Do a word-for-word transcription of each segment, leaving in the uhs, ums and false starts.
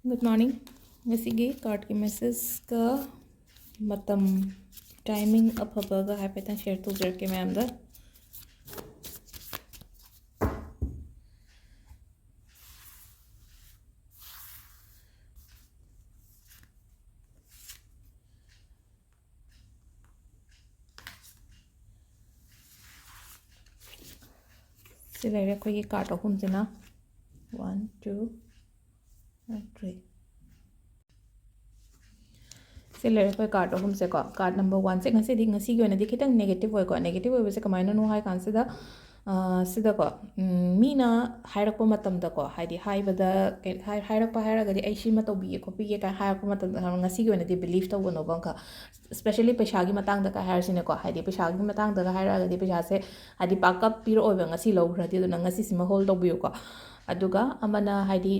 Good morning. ꯉꯁꯤꯒꯤ cardꯀꯤ messageꯀ ꯃꯇꯝ, timing ꯑꯐꯕꯒ ꯍꯥꯏꯐꯦꯠꯇꯪ share ꯇꯧꯖꯔꯛꯀꯦ ꯃꯌꯥꯝꯗ꯫ ꯁꯤ ꯂꯩꯔꯦ ꯑꯩꯈꯣꯏꯒꯤ card ꯑꯍꯨꯝꯁꯤꯅ꯫ One, two, three. ꯁꯤ ꯂꯩꯔꯦ ꯑꯩꯈꯣꯏ card ꯑꯍꯨꯝꯁꯦꯀꯣ꯫ Card number oneꯁꯦ ꯉꯁꯤꯗꯤ, ꯉꯁꯤꯒꯤ ꯑꯣꯏꯅꯗꯤ ꯈꯤꯇꯪ negative ꯑꯣꯏꯀꯣ꯫ Negative ꯑꯣꯏꯕꯁꯦ ꯀꯃꯥꯏꯅꯅꯣ ꯍꯥꯏ ꯀꯥꯟꯁꯤꯗ, ꯑꯥ, ꯁꯤꯗꯀꯣ, ꯎꯝ, ꯃꯤꯅ ꯍꯥꯏꯔꯛꯄ ꯃꯇꯝꯗꯀꯣ, ꯍꯥꯏꯗꯤ ꯍꯥꯏꯕꯗ, ꯀꯩ-, ꯍꯥꯏ-, ꯍꯥꯏꯔꯛꯄ ꯍꯥꯏꯔꯒꯗꯤ, "ꯑꯩ ꯁꯤꯃ ꯇꯧꯕꯤꯒꯦ ꯈꯣꯠꯄꯤꯒꯦ" ꯀꯥꯏꯅ ꯍꯥꯏꯔꯛꯄ ꯃꯇꯝꯗ, ꯉꯁꯤꯒꯤ ꯑꯣꯏꯅꯗꯤ believe ꯇꯧꯒꯅꯣꯕ ꯑꯃꯈꯛ꯫ Especially ꯄꯩꯁꯥꯒꯤ ꯃꯇꯥꯡꯗꯒ ꯍꯥꯏꯔꯁꯤꯅꯦꯀꯣ, ꯍꯥꯏꯗꯤ ꯄꯩꯁꯥꯒꯤ ꯃꯇꯥꯡꯗꯒ ꯍꯥꯏꯔꯛꯑꯒꯗꯤ ꯄꯩꯁꯥꯁꯦ ꯍꯥꯏꯗꯤ ꯄꯥꯛꯀ ꯄꯤꯔꯛꯑꯣꯏꯕ ꯉꯁꯤ ꯂꯧꯈ꯭ꯔꯗꯤ, ꯑꯗꯨꯅ ꯉꯁꯤꯁꯤꯃ hold ꯇꯧꯕꯤꯌꯨꯀꯣ꯫ ꯑꯗꯨꯒ ꯑꯃꯅ ꯍꯥꯏꯗꯤ,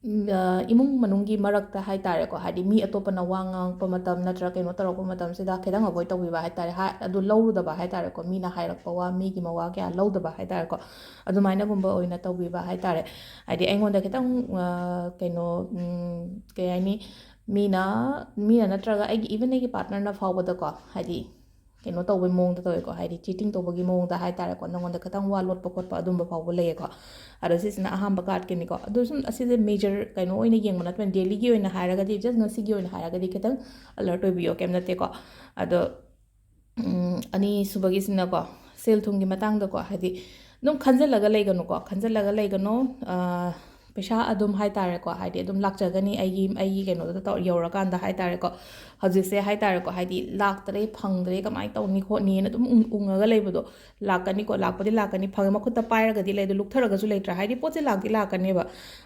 ꯎꯝ, ꯑ, ꯏꯃꯨꯡ ꯃꯅꯨꯡꯒꯤ ꯃꯔꯛꯇ ꯍꯥꯏ ꯇꯥꯔꯦꯀꯣ, ꯍꯥꯏꯗꯤ ꯃꯤ ꯑꯇꯣꯞꯄꯅ ꯋꯥ ꯉꯥꯡꯉꯛꯄ ꯃꯇꯝ ꯅꯠꯇ꯭ꯔꯒ ꯀꯩꯅꯣ ꯇꯧꯔꯛꯄ ꯃꯇꯝꯁꯤꯗ ꯈꯤꯇꯪ avoid ꯇꯧꯕꯤꯕ ꯍꯥꯏ ꯇꯥꯔꯦ, ꯍꯥ-, ꯑꯗꯨ ꯂꯧꯔꯨꯗꯕ ꯍꯥꯏ ꯇꯥꯔꯦꯀꯣ, ꯃꯤꯅ ꯍꯥꯏꯔꯛꯄ ꯋꯥ, ꯃꯤꯒꯤ ꯃꯋꯥ ꯀꯌꯥ ꯂꯧꯗꯕ ꯍꯥꯏ ꯇꯥꯔꯦꯀꯣ, ꯑꯗꯨꯃꯥꯏꯅꯒꯨꯝꯕ ꯑꯣꯏꯅ ꯇꯧꯕꯤꯕ ꯍꯥꯏ ꯇꯥꯔꯦ꯫ ꯍꯥꯏꯗꯤ ꯑꯩꯉꯣꯟꯗ ꯈꯤꯇꯪ, ꯑ, ꯀꯩꯅꯣ, ꯎꯝ, ꯀꯩ ꯍꯥꯏꯅꯤ, ꯃꯤꯅ, ꯃꯤꯅ ꯅꯠꯇ꯭ꯔꯒ ꯑꯩꯒꯤ, even ꯑꯩꯒꯤ partnerꯅ ꯐꯥꯎꯕꯗꯀꯣ, ꯍꯥꯏꯗꯤ ꯀꯩꯅꯣ ꯇꯧꯕꯩ ꯃꯑꯣꯡꯗ ꯇꯧꯋꯦꯀꯣ, ꯍꯥꯏꯗꯤ cheating ꯇꯧꯕꯒꯤ ꯃꯑꯣꯡꯗ ꯍꯥꯏ ꯇꯥꯔꯦꯀꯣ, ꯅꯉꯣꯟꯗ ꯈꯤꯇꯪ ꯋꯥ ꯂꯣꯠꯄ ꯈꯣꯠꯄ ꯑꯗꯨꯝꯕ ꯐꯥꯎꯕ ꯂꯩꯌꯦꯀꯣ꯫ ꯑꯗꯣ ꯁꯤꯁꯤꯅ ꯑꯍꯥꯟꯕ cardꯀꯤꯅꯤꯀꯣ꯫ ꯑꯗꯣ ꯁꯨꯝ ꯑꯁꯤꯁꯦ major ꯀꯩꯅꯣ ꯑꯣꯏꯅ ꯌꯦꯡꯕ ꯅꯠꯇꯕꯅ, dailyꯒꯤ ꯑꯣꯏꯅ ꯍꯥꯏꯔꯒꯗꯤ, just ꯉꯁꯤꯒꯤ ꯑꯣꯏꯅ ꯍꯥꯏꯔꯒꯗꯤ ꯈꯤꯇꯪ alert ꯑꯣꯏꯕꯤꯌꯣ, ꯀꯩꯝ ꯅꯠꯇꯦꯀꯣ꯫ ꯑꯗꯣ, ꯎꯝ, ꯑꯅꯤꯁꯨꯕꯒꯤꯁꯤꯅꯀꯣ, ꯁꯦꯜ ꯊꯨꯝꯒꯤ ꯃꯇꯥꯡꯗꯀꯣ, ꯍꯥꯏꯗꯤ ꯑꯗꯨꯝ ꯈꯟꯖꯤꯜꯂꯒ ꯂꯩꯒꯅꯨꯀꯣ, ꯈꯟꯖꯤꯜꯂꯒ ꯂꯩꯒꯅꯨ꯫ ꯑꯥ, ꯄꯩꯁꯥ ꯑꯗꯨꯝ ꯍꯥꯏ ꯇꯥꯔꯦꯀꯣ, ꯍꯥꯏꯗꯤ ꯑꯗꯨꯝ ꯂꯥꯛꯆꯒꯅꯤ, ꯑꯩꯒꯤ, ꯑꯩꯒꯤ ꯀꯩꯅꯣꯗ ꯇꯧ-, ꯌꯧꯔꯀꯥꯟꯗ ꯍꯥꯏ ꯇꯥꯔꯦꯀꯣ꯫ ꯍꯧꯖꯤꯛꯁꯦ ꯍꯥꯏ ꯇꯥꯔꯦꯀꯣ, ꯍꯥꯏꯗꯤ ꯂꯥꯛꯇ꯭ꯔꯦ, ꯐꯪꯗ꯭ꯔꯦ, ꯀꯃꯥꯏꯅ ꯇꯧꯅꯤ ꯈꯣꯠꯅꯤꯅ ꯑꯗꯨꯝ ꯎꯪ-, ꯎꯪꯉꯒ ꯂꯩꯕꯗꯣ꯫ ꯂꯥꯛꯀꯅꯤꯀꯣ, ꯂꯥꯛꯄꯗꯤ ꯂꯥꯛꯀꯅꯤ, ꯐꯪꯉꯦ, ꯃꯈꯨꯠꯇ ꯄꯥꯏꯔꯒꯗꯤ ꯂꯩ, ꯑꯗꯨ ꯂꯨꯞꯊꯔꯒꯁꯨ ꯂꯩꯇ꯭ꯔꯥ? ꯍꯥꯏꯗꯤ ꯄꯣꯠꯁꯦ ꯂꯥꯛꯇꯤ ꯂꯥꯛꯀꯅꯦꯕ꯫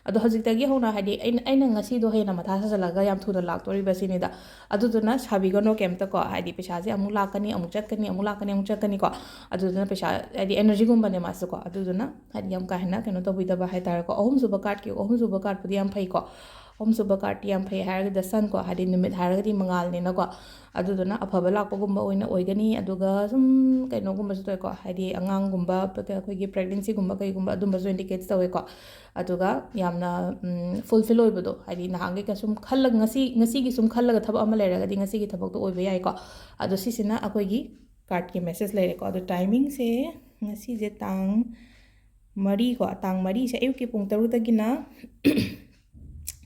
ꯑꯗꯣ ꯍꯧꯖꯤꯛꯇꯒꯤ ꯍꯧꯅ, ꯍꯥꯏꯗꯤ ꯑꯩꯅ, ꯑꯩꯅ ꯉꯁꯤꯗꯣ ꯍꯦꯟꯅ ꯃꯊꯥ ꯁꯥꯖꯤꯜꯂꯒ ꯌꯥꯝ ꯊꯨꯅ ꯂꯥꯛꯇꯣꯔꯤꯕ ꯁꯤꯅꯤꯗ꯫ ꯑꯗꯨꯗꯨꯅ ꯁꯥꯕꯤꯒꯅꯣ ꯀꯩꯝꯇꯀꯣ, ꯍꯥꯏꯗꯤ ꯄꯩꯁꯥꯁꯦ ꯑꯃꯨꯛ ꯂꯥꯛꯀꯅꯤ, ꯑꯃꯨꯛ ꯆꯠꯀꯅꯤ, ꯑꯃꯨꯛ ꯂꯥꯛꯀꯅꯤ, ꯑꯃꯨꯛ ꯆꯠꯀꯅꯤꯀꯣ꯫ ꯑꯗꯨꯗꯨꯅ ꯄꯩꯁꯥ, ꯍꯥꯏꯗꯤ energyꯒꯨꯝꯕꯅꯦ ꯃꯥꯁꯦꯀꯣ꯫ ꯑꯗꯨꯗꯨꯅ ꯍꯥꯏꯗꯤ ꯌꯥꯝ ꯀꯥ ꯍꯦꯟꯅ ꯀꯩꯅꯣ ꯇꯧꯕꯤꯗꯕ ꯍꯥꯏ ꯇꯥꯔꯦꯀꯣ꯫ ꯑꯍꯨꯝꯁꯨꯕ card ꯑꯍꯨꯝꯁꯨꯕ cardꯄꯨꯗꯤ ꯌꯥꯝ ꯐꯩꯀꯣ꯫ ꯑꯍꯨꯝꯁꯨꯕ cardꯇꯤ ꯌꯥꯝ ꯐꯩ ꯍꯥꯏꯔꯒꯗꯤ the sun ꯀꯣ, ꯍꯥꯏꯗꯤ ꯅꯨꯃꯤꯠ ꯍꯥꯏꯔꯒꯗꯤ ꯃꯉꯥꯜꯅꯤꯅꯀꯣ꯫ ꯑꯗꯨꯗꯨꯅ ꯑꯐꯕ ꯂꯥꯛꯄꯒꯨꯝꯕ ꯑꯣꯏꯅ ꯑꯣꯏꯒꯅꯤ꯫ ꯑꯗꯨꯒ ꯁꯨꯝ ꯀꯩꯅꯣꯒꯨꯝꯕꯁꯨ ꯇꯧꯋꯦꯀꯣ, ꯍꯥꯏꯗꯤ ꯑꯉꯥꯡꯒꯨꯝꯕ, ꯑꯩꯈꯣꯏꯒꯤ pregnancyꯒꯨꯝꯕ ꯀꯩꯒꯨꯝꯕ ꯑꯗꯨꯝꯕꯁꯨ indicates ꯇꯧꯋꯦꯀꯣ꯫ ꯑꯗꯨꯒ ꯌꯥꯝꯅ fulfill ꯑꯣꯏꯕꯗꯣ, ꯍꯥꯏꯗꯤ ꯅꯍꯥꯟꯒꯩ ꯀꯩꯁꯨꯝ ꯈꯜꯂꯒ, ꯉꯁꯤ, ꯉꯁꯤꯒꯤ ꯁꯨꯝ ꯈꯜꯂꯒ ꯊꯕꯛ ꯑꯃ ꯂꯩꯔꯒꯗꯤ ꯉꯁꯤꯒꯤ ꯊꯕꯛꯇꯣ ꯑꯣꯏꯕ ꯌꯥꯏꯀꯣ꯫ ꯑꯗꯣ ꯁꯤꯁꯤꯅ ꯑꯩꯈꯣꯏꯒꯤ cardꯀꯤ message ꯂꯩꯔꯦꯀꯣ꯫ ꯑꯗꯣ timingꯁꯦ ꯉꯁꯤꯁꯦ ꯇꯥꯡ ꯃꯔꯤꯀꯣ, ꯇꯥꯡ ꯃꯔꯤꯁꯦ ꯑꯌꯨꯛꯀꯤ ꯄꯨꯡ ꯇꯔꯨꯛꯇꯒꯤꯅ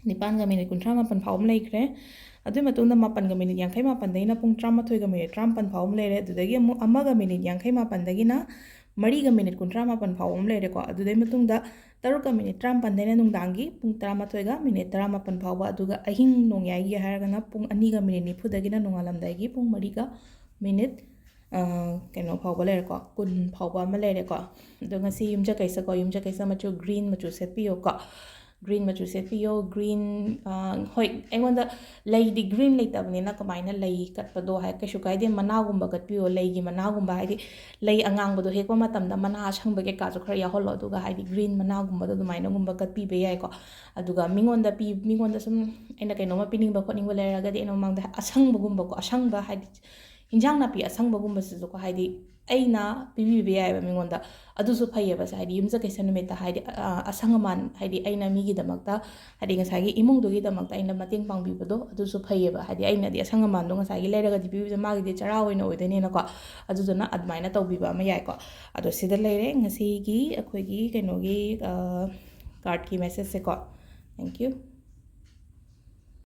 ꯅꯤꯄꯥꯟꯒ minute ꯀꯨꯟꯊ꯭ꯔꯥ ꯃꯥꯄꯟ ꯐꯥꯎꯕ ꯑꯃ ꯂꯩꯈ꯭ꯔꯦ꯫ ꯑꯗꯨꯒꯤ ꯃꯇꯨꯡꯗ ꯃꯥꯄꯟꯒ minute ꯌꯥꯡꯈꯩ ꯃꯥꯄꯟꯗꯒꯤꯅ ꯄꯨꯡ ꯇꯔꯥꯃꯥꯊꯣꯏꯒ minute ꯇꯔꯥꯃꯥꯄꯟ ꯐꯥꯎꯕ ꯑꯃ ꯂꯩꯔꯦ꯫ ꯑꯗꯨꯗꯒꯤ ꯑꯃꯨꯛ ꯑꯃꯒ minute ꯌꯥꯡꯈꯩ ꯃꯥꯄꯟꯗꯒꯤꯅ ꯃꯔꯤꯒ minute ꯀꯨꯟꯊ꯭ꯔꯥ ꯃꯥꯄꯟ ꯐꯥꯎꯕ ꯑꯃ ꯂꯩꯔꯦꯀꯣ꯫ ꯑꯗꯨꯗꯩ ꯃꯇꯨꯡꯗ ꯇꯔꯨꯛꯀ minute ꯇꯔꯥꯃꯥꯄꯟꯗꯩꯅ ꯅꯨꯡꯗꯥꯡꯒꯤ ꯄꯨꯡ ꯇꯔꯥꯃꯥꯊꯣꯏꯒ minute ꯇꯔꯥꯃꯥꯄꯟ ꯐꯥꯎꯕ, ꯑꯗꯨꯒ ꯑꯍꯤꯡ ꯅꯣꯡꯌꯥꯏꯒꯤ ꯍꯥꯏꯔꯒꯅ ꯄꯨꯡ ꯑꯅꯤꯒ minute ꯅꯤꯐꯨꯗꯒꯤꯅ ꯅꯣꯡꯉꯥꯜꯂꯝꯗꯥꯏꯒꯤ ꯄꯨꯡ ꯃꯔꯤꯒ minute, ꯑ, ꯀꯩꯅꯣ ꯐꯥꯎꯕ ꯂꯩꯔꯦꯀꯣ, ꯀꯨꯟ ꯐꯥꯎꯕ ꯑꯃ ꯂꯩꯔꯦꯀꯣ꯫ ꯑꯗꯣ ꯉꯁꯤ ꯌꯨꯝꯁꯀꯩꯁꯀꯣ, ꯌꯨꯝꯁꯀꯩꯁ ꯃꯆꯨ green ꯃꯆꯨ ꯁꯦꯠꯄꯤꯌꯣꯀꯣ꯫ Green ꯃꯆꯨ ꯁꯦꯠꯄꯤꯌꯣ꯫ Green, ꯑ, ꯍꯣꯏ, ꯑꯩꯉꯣꯟꯗ ꯂꯩꯗꯤ green ꯂꯩꯇꯕꯅꯤꯅ ꯀꯃꯥꯏꯅ ꯂꯩ ꯀꯠꯄꯗꯣ ꯍꯥꯏ, ꯀꯩꯁꯨ ꯀꯥꯏꯗꯦ, ꯃꯅꯥꯒꯨꯝꯕ ꯀꯠꯄꯤꯌꯣ, ꯂꯩꯒꯤ ꯃꯅꯥꯒꯨꯝꯕ, ꯍꯥꯏꯗꯤ ꯂꯩ ꯑꯉꯥꯡꯕꯗꯣ ꯍꯦꯛꯄ ꯃꯇꯝꯗ ꯃꯅꯥ ꯑꯁꯪꯕ ꯀꯩꯀꯥꯁꯨ ꯈꯔ ꯌꯥꯎꯍꯜꯂꯣ꯫ ꯑꯗꯨꯒ ꯍꯥꯏꯗꯤ green ꯃꯅꯥꯒꯨꯝꯕꯗꯣ ꯑꯗꯨꯃꯥꯏꯅꯒꯨꯝꯕ ꯀꯠꯄꯤꯕ ꯌꯥꯏꯀꯣ꯫ ꯑꯗꯨꯒ ꯃꯤꯉꯣꯟꯗ ꯄꯤ-, ꯃꯤꯉꯣꯟꯗ ꯁꯨꯝ ꯑꯩꯅ ꯀꯩꯅꯣꯝꯃ ꯄꯤꯅꯤꯡꯕ ꯈꯣꯠꯅꯤꯡꯕ ꯂꯩꯔꯒꯗꯤ ꯑꯩꯅ ꯃꯃꯥꯡꯗ ꯑꯁꯪꯕꯒꯨꯝꯕꯀꯣ, ꯑꯁꯪꯕ ꯍꯥꯏꯗꯤ ꯍꯤꯟꯖꯥꯡ ꯅꯥꯄꯤ ꯑꯁꯪꯕꯒꯨꯝꯕꯁꯤꯁꯨꯀꯣ, ꯍꯥꯏꯗꯤ ꯑꯩꯅ ꯄꯤꯕꯤꯕ ꯌꯥꯏꯑꯕ ꯃꯤꯉꯣꯟꯗ꯫ ꯑꯗꯨꯁꯨ ꯐꯩꯌꯦꯕ ꯁꯦ, ꯍꯥꯏꯗꯤ ꯌꯨꯝꯁꯀꯩꯁ ꯅꯨꯃꯤꯠꯇ ꯍꯥꯏꯗꯤ, ꯑ, ꯑꯁꯪ ꯑꯃꯥꯟ, ꯍꯥꯏꯗꯤ ꯑꯩꯅ ꯃꯤꯒꯤꯗꯃꯛꯇ, ꯍꯥꯏꯗꯤ ꯉꯁꯥꯏꯒꯤ ꯏꯃꯨꯡꯗꯨꯒꯤꯗꯃꯛꯇ ꯑꯩꯅ ꯃꯇꯦꯡ ꯄꯥꯡꯕꯤꯕꯗꯣ ꯑꯗꯨꯁꯨ ꯐꯩꯌꯦꯕ꯫ ꯍꯥꯏꯗꯤ ꯑꯩꯅꯗꯤ ꯑꯁꯪ ꯑꯃꯥꯟꯗꯣ ꯉꯁꯥꯏꯒꯤ ꯂꯩꯔꯒꯗꯤ ꯄꯤꯕꯤꯕꯗ ꯃꯥꯒꯤꯗꯤ ꯆꯔꯥ ꯑꯣꯏꯅ ꯑꯣꯏꯗꯣꯏꯅꯦꯅꯀꯣ꯫ ꯑꯗꯨꯗꯨꯅ ꯑꯗꯨꯃꯥꯏꯅ ꯇꯧꯕꯤꯕ ꯑꯃ ꯌꯥꯏꯀꯣ꯫ ꯑꯗꯣ ꯁꯤꯗ ꯂꯩꯔꯦ ꯉꯁꯤꯒꯤ ꯑꯩꯈꯣꯏꯒꯤ ꯀꯩꯅꯣꯒꯤ, ꯑ, cardꯀꯤ messageꯁꯦꯀꯣ꯫ Thank you꯫